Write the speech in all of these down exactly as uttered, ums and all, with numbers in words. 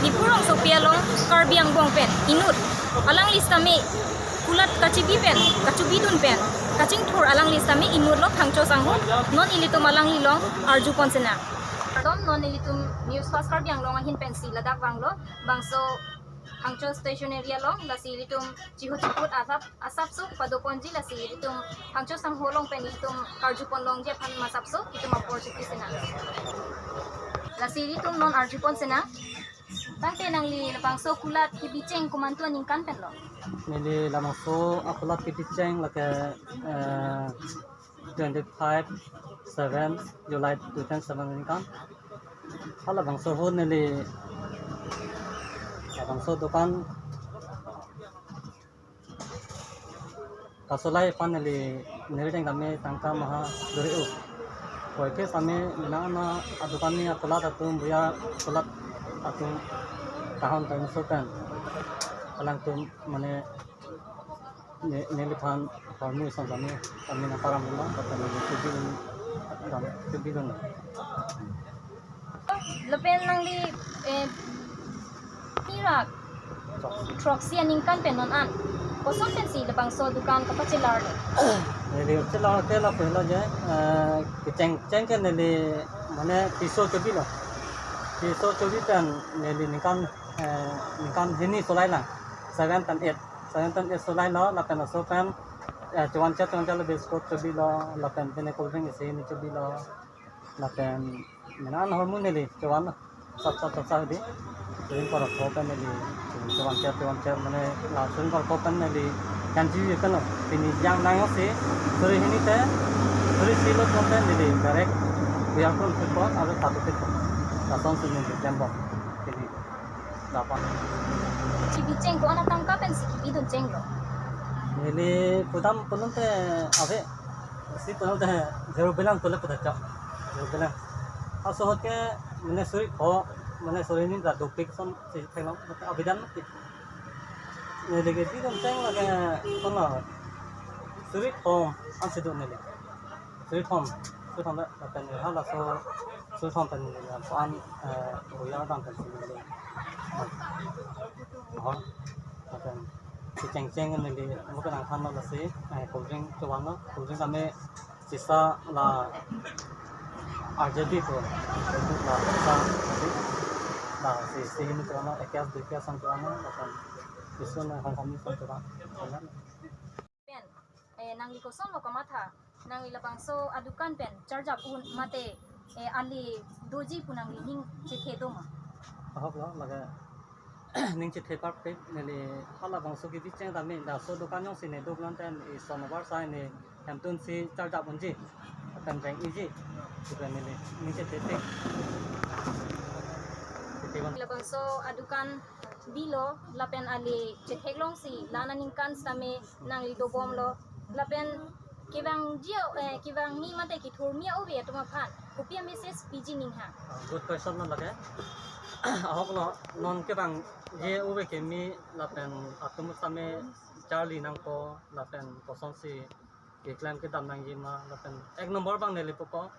Diphu rongsopi along Karbi angbong pen inut alangli sitame kulat kachebi pen, kachebidun pen kachingthur alangli sitame inut lo Phangcho sangho. Non ilitum alangli along arjupon sinang. Kardom, non ilitum News Fast Karbi Anglong ahin pensi ladak vanglo, bangso Phangcho station area along, lasi ilitum chihu chiput asap asapso padoponji, lasi ilitum Phangcho sangho along pen ilitum karjupon longji aphan asapso itum apor chiti sinang. Lasi ilitum non arjupon sinang. Tangte nangli labangso kulat kebicheng komantu aningkan pen lo? Neli labangso akulat kebicheng lake, eh, twenty-five seven, July two thousand seven aningkan. Halabangso ahut neli labangso dukan kasolai aphan neli neli teng tame tangka maha duri u. Koike sitame menang ana adukan ni akulat atum, buya kulat atum kaham ta inso pen alangtum mane ne-, neliphan hormu isong kami, kami nangparam ulang, kata neli chebidun, kami chebidun. Lapen nangli, eh, nirak throksi aningkan pen non an koson pensi labangso dukan kapachelar lo? Neli chelar ke lapu lo je, eh, kecheng cheng ke neli mane piso chebilo. Piso chebi pen neli ningkan, eh, ningkan hini solai lang. Seven pen eight. Seven pen eight solai lo, lapen laso pen, eh, chevan chet chevan chet lo biscuit chebilo, lapen pine cold drink isi hini chebilo. Lapen menang hormu neli chevan sap sap sap sap di. Suring korok pen neli chevan chet chevan chet mane la suring korok pen neli kanji pen lo. Pini jang nang si suri hini te, suri si lo pen neli direct biar pun football atau satu football. Lason si neli jambok. Pini dapat. Kebicheng ko-an atangka pensi kebidun chenglo? Neli pudam pulote ave, si pulote zero balance pule puta chok. Zero balance. Aso ahut ke mane suri pho, mane suri hini ta dopik son si thenglo, abidan mati. Neli kebidun cheng lake kono suri pho ansi do neli. Suri thom, suri thom lapen halaso suri thom pen neli ko-an, eh, buya dam pen si neli. Hor, lapen kecheng cheng neli mo penang than lo lasi, eh, cold drink chevan lo, cold drink kami sisa la R J B ko, la sisa la si si hini chevan lo, ekas dui kas an chevan lo, lapen isun na hong kami son chevan. Pen, eh, nangli koson lo kamatha, nangli labangso adukan pen charjap un mate, eh, ali doji pu nangli ning chethe do ma? Ahok lo, lake ning chethe parpik, neli halabangso kebicheng tame laso dukan jongsi ne do pulote ison abar sai ne hemtun si charjap unji, pen reng iji, sudah neli ning chethe tik. Chethe ban. Labangso adukan bilo lapen ali chetheklongsi la-an aningkan sitame nangli dobomlo. Lapen kevangji, eh, kevangji mate kethurji ove atum aphan kopi a-message piji ning ha? Ah, good question lo lake. Ahok lo, non kevangji ove kimi lapen atum sitame charli nangpo lapen kosonsi keklem kedam nangji ma lapen ek number abang neli pupo.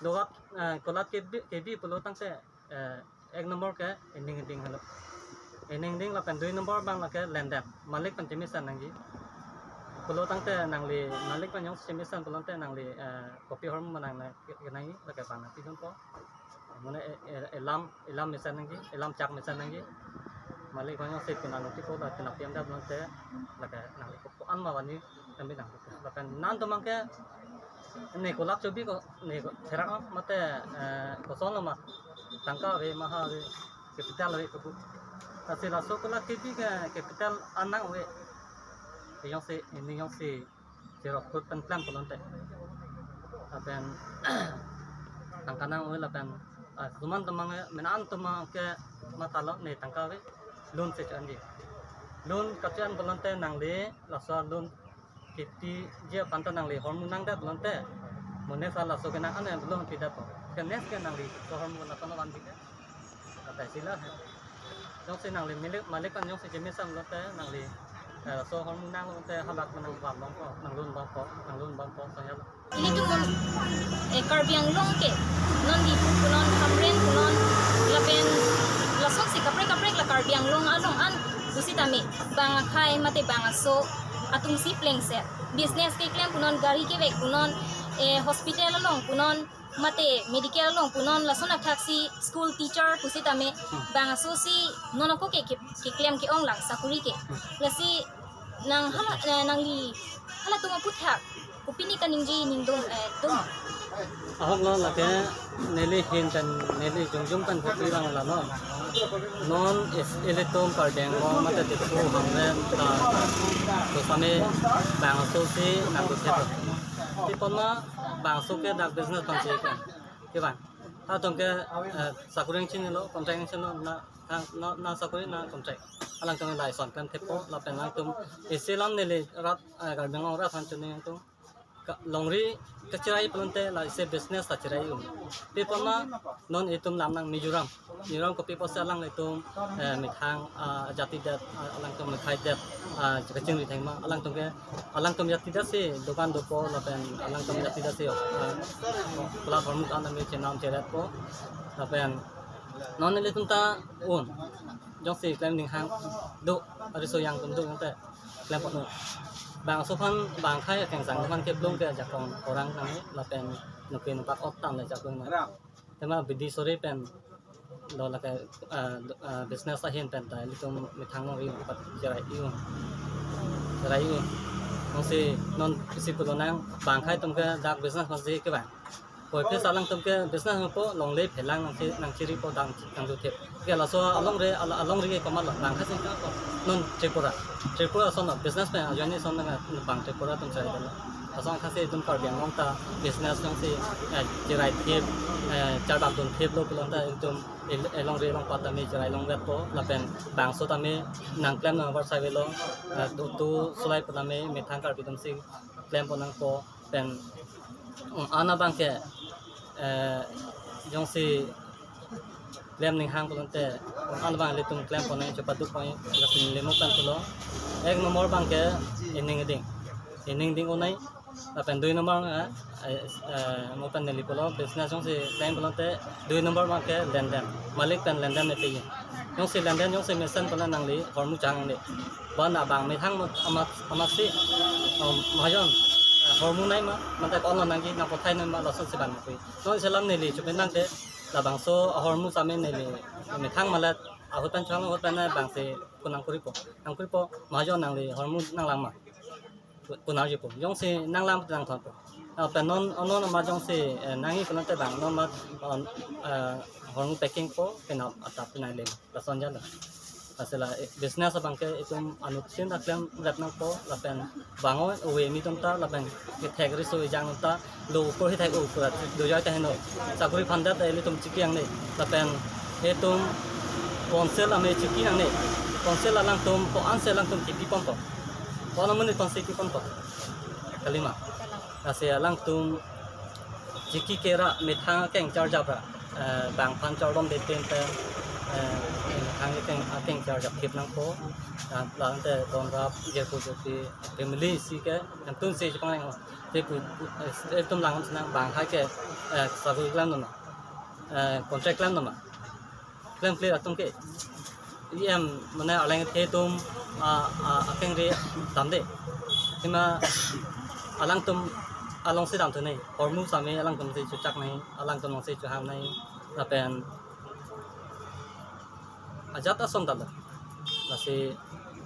Logat, eh, kulat kebi, kebi pulo tangte, eh, ek number ke ening ding helo. Ening ding lapen dui number abang lake lendem. Malik pen chemesen nangji. Pulo tangte nangli malik pen jongsi chemesen pulote nangli, eh, kopi ahormu ma nang nangji lake bang nangpidunpo. Mane, eh, eh, elam, elam mesen nangji, elam chak mesen nangji. Malik pen jongsi pina nangpipo la pina piyam dap pulote lake nangli ko-an ma vangji kami nang. Lapen non atum abang ke ne kulat chebi ko, ne ko therak mate, eh, koson lo ma, tangka ave, maha ave, capital ave ko. Lasi laso kulat kebi ke capital an nang ave. Jongsi, ini jongsi cherok kut pen klem pulote. Lapen tangka nang ave lapen, ah, suman atum abang ke, menang atum abang ke matha lo ne tangka ave. Loan si cho-anji. Loan kacho-an pulote nangli laso loan kipiji aphan ta nangli hormu nangdet pulote. Monit sa laso kenang an belum pidet po. Ke next ke nangli laso hormu na kono vanji ke. Kata sila. Jongsi nangli malik, malik pen jongsi chemesen pulote nangli, eh, laso hormu nang pulote halak nang van bangpo, nang loan bangpo, nang loan bangpo, saya. Ilitum, eh, Karbi Anglong ke non Diphu punon, Hamren punon, lapen lasonsi kaprek kaprek Tame bang akhei mate bang aso atum si plengset. Business keklem punon, gari kevek punon, eh, hospital along punon, mate medical along punon, lason athak si school teacher pusitame bang aso si non ako ke, ke, keklem ke-ong lang sakuri ke. Lasi nang hala, eh, nangli halatum aphuthak kopine kaningje ningdom, eh, dom? Ahok lo, lake neli ahin pen neli jongjong pen kopi lang lalo. Non is ilitum Karbi Anglong mate Diphu Hamren ta, to sami bang aso si nang dosep. Pi apot ma bang aso ke dak business pangsi kan. Ke bang. Atum ke, eh, sakuri chinilo, contract chinilo, na, na, na, na sakuri na contract. Alangtum lason kan thepo, lapen alangtum isi alam neli rat, eh, Karbi Anglong rat aphan chini alangtum ka, longri kachirai pulote la isi business ta chirai un. Pi apot ma non itum lam nang Mizoram. Mizoram kopi apotsi alanglitum, eh, methang, ah, jati det, ah, alangtum methang det, ah, kachingri thengma, alangtum ke, alangtum jati det si dokan dopo, lapen alangtum jati det si, ah, pula hormu an ami chenam cheretpo, lapen non ilitum ta un, jongsi klem ninghang do, ari so yang tum do, yang te klem pon un. Bang aso aphan, bang akhei akengsang aphan keplung ke ajakong orang nang, lapen nokri nokpak ot tang le jakong nang. Tema bidi sore pen lo lake, ah, ah, business ahin pen ta ilitum methang nongri pat chirai un. Chirai un. Nongsi non isi pulo nang bang akhei atum ke dak business pangsi ke bang. Koi phe alangtum ke business mo po longle phelang nang chi, nang chiri po dang, dang du thep. Ke laso alongri, al-, alongri ke komat lo, bang akhei atum ke po. Non Tripura. Tripura ason lo, business pen ajoine ason nang bang Tripura atum chirai lo. Lason akhei si itum Karbi Anglong ta business jongsi, eh, chirai thep, eh, charbak dun thep lo pulote itum el-, elongri elongpat tame chirai longvetpo, lapen bang aso tame nang klem nang avarsai avelo, eh, tu, tu sulai pu tame methang Karbi atum si klem pon nangpo, pen, um, ana abang ke, eh, jongsi klem ninghang pulote, um, ana abang ilitum klem pon nang chopaduk pon, lapen lemo pen pulo. Ek number abang ke ining ding. Ining ding unai, lapen dui number, eh, eh, eh, mo pen neli pulo, business jongsi klem pulote, dui number abang ke lenden. Malik pen lenden me peye. Jongsi lenden, jongsi mesen pulo nangli hormu chang ni. Bon abang methang mo amat, amat si, um, mahajon, eh, hormu nai ma, mate ko-an lo nangji, nang pathai nai ma, lason si bang pui. Non isi alam neli chupin nang te, labangso ahormu same neli methang malat, ahut pen chang ahut pen nai bang si kunang kuri po. Nang kuri po, mahajon nangli hormu nang lang ma. Ku-, kunang ji po. Jongsi nang lang nang thon po. Ah, pen non, non ma jongsi, eh, nangji pulote bang, non ma, on, eh, hormu packing po, pen atap pen nai le. Lason jalo. Lasi la, eh, business abang ke itum anut sin ta klem rep nangpo, lapen bang-oi, ove mi atum ta, lapen kethek riso ejang atum ta, lo upor hithek upor, dojai ta heno. Sakuri aphan det ta ilitum chiki nangne, lapen itum council ame chiki nangne, council alangtum, ko-an si alangtum kipi ponpo. Ko-an amonit aphan si kipi ponpo. Kalima. Lasi alangtum chiki kera methang akeng charjap ra, eh, bang aphan chardom de pen pen, eh, methang akeng, akeng charjap thip nangpo, eh, lante don rap, jepu jepi, family si ke, nangtum si chepang nang, jepu, eh, itum lang sinang bang akhei ke, eh, sagu klem nama, eh, contract klem nama. Klem kle atum ke. Em, mane alangtum, ah, ah, akeng re damde. Hima alangtum along si dam thu nai. Hormu same alangtum si chuchak nai, alangtum along si chuhang nai. Lapen ajat ason dalo. Lasi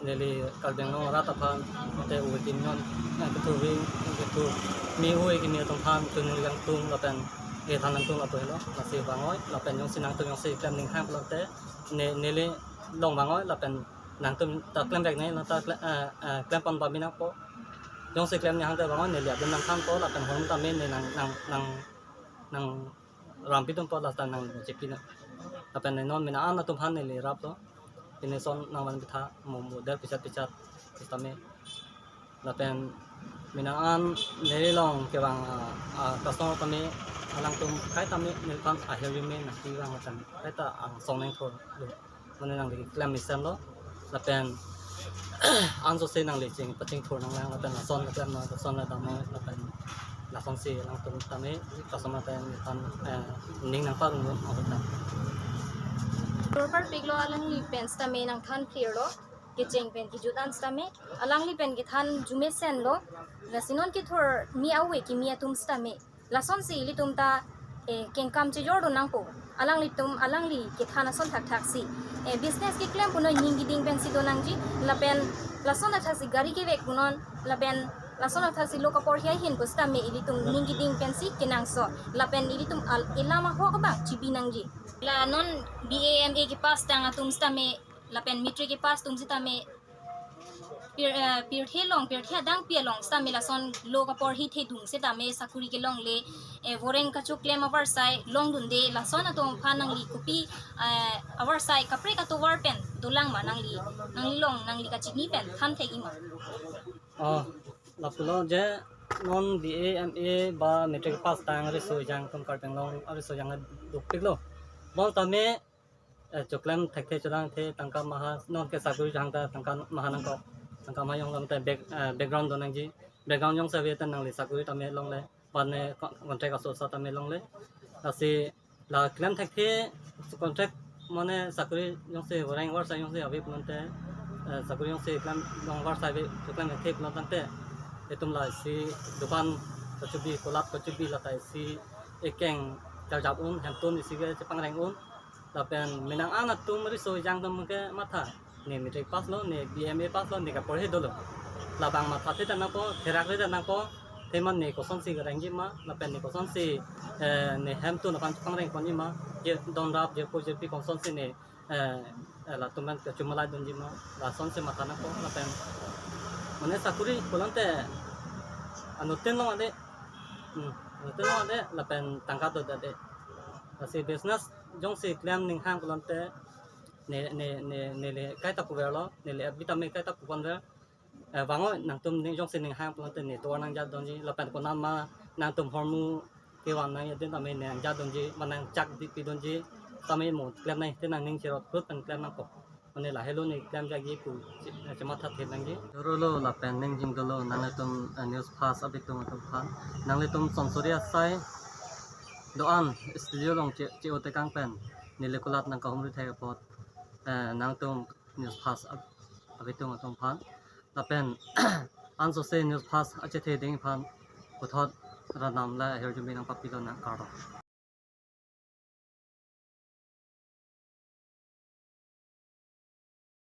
neli Karbi Anglong rat aphan, te ove kimi non, eh, kethu ring, kethu mi ove kimi atum aphan, tunu yang tung, lapen kethan nangtung lapu helo, lasi bang-oi, lapen jongsi nangtum jongsi klem ninghang pulote, ne, neli long bang-oi, lapen nangtum ta klem vek nai, nang ta klem, eh, eh, klem pon bami nangpo. Jongsi klem ninghang te bang-oi, neli adun nangthanpo, lapen hormu tame ne nang, nang, nang, nang rampi atum po lata nang chepi na. Lapen ne non mena an atum aphan neli raplo. Pine son nang van pitha mo mo der pichat pichat sitame. Lapen mena an neli long kevang, ah, ah, customer tame alangtum kai tame neliphan ahir yume nangkevang lapen kaita angsong nangthor lo. Mane nangli klem mesen lo. Lapen anso se nangli ching pachingthur nanglang lapen lason klem na lason la dam lapen lason si alangtum tame customer tame nephan, eh, ning nangparong lo ahut ta. Dorpar piklo alangli pen sitame nangthan clear lo. kecheng pen kejut an sitame, alangli pen kethan arjumesen lo, lasi non kethur mi ave kimi atum sitame, lasonsi ilitum ta, eh, kengkam chejor do nangpo. Alanglitum, alangli kethan ason thakthaksi, eh, business keklem punon ning keding pensi do nangji, lapen lason athaksi gari kevek punon, lapen lason athaksi lo kaporhi ahin pu sitame ilitum ning keding pensi kenangsot, lapen ilitum al-, elam ahok abang chibi nangji. La non B A M A kepass tang atum sitame, lapen matric kepass atum sitame, pir, eh, pirthe along, pirthe adangpi along sitame lason lo kaporhi thedung setame sakuri kelongle, eh, voreng kachoklem avarsai longdunde, lason atum aphan nangli kopi, eh, avarsai kaprek atovar pen dolang ma, nangli, nangli along nangli kachini pen than thek-ik ma? Oh, lapulo je non B A M A ba matric pass tang riso ejang atum Karbi Anglong ariso ejang dopiklo. Bonsitame, eh, choklem thekthe cholang the tangka maha, non ke sakuri jang ta tangka maha nangkok. Tangka maha jongsi ta back, eh, background do nangji. Background jongsi ave ta nangli sakuri tame longle. Mane co-, contract aso sa tame longle. Lasi la klem thekthe, contract mane sakuri jongsi voreng avarsai jongsi ave pulote, eh, sakuri jongsi klem long avarsai ave, choklem thekthe pulo tangte, itum lasi dukan kachobi, kolap kachobi, lata isi ekeng charjap un, hemtun isi ke chepangreng un. Lapen menang an atum riso ejang atum ke matha, ne matric pass lo, ne B A M A pass lo, ne kaporhi dolo. Labang mathathe ta nangpo, therakre ta nangpo, theman ne kosonsi karengji ma, lapen ne kosonsi, eh, ne hemtun aphan chepangreng ponji ma, je donrap, je po, je pi kosonsi ne, eh, eh, latum aphan kachumalai dunji ma, lasonsi matha nangpo, lapen mane sakuri pulote anuttin long ade, hmm, anuttin long ade, lapen tangka do ade. Lasi business jongsi klem ning hang pulote, ne, ne, ne, neli kaita puverlo, neli abi tame kaita puponver. Eh, vangoi nangtum ning jongsi ning hang pulote ne tovar nangjat dunji, lapen konat ma nangtum hormu kevang nangji adim tame ne nangjat dunji, ma nangchak di pi dunji, tame mo klem nangji te nangning cherot prut pen klem nangpo. Mane lahelo ne klem jagi pu che-, chemathathe nangji. Dolo lapen ning jing dolo nanglitum, eh, News Fast abitung atum aphan. Nanglitum sonsori asai do-an studio along che, che-o tekang pen neli kulat nangkahumri thek apot, eh, nangtum News Fast ab-, abitung atum aphan. Lapen ansose News Fast achethe ding aphan puthot ranam la ahirjume nangpapilo nang kardom.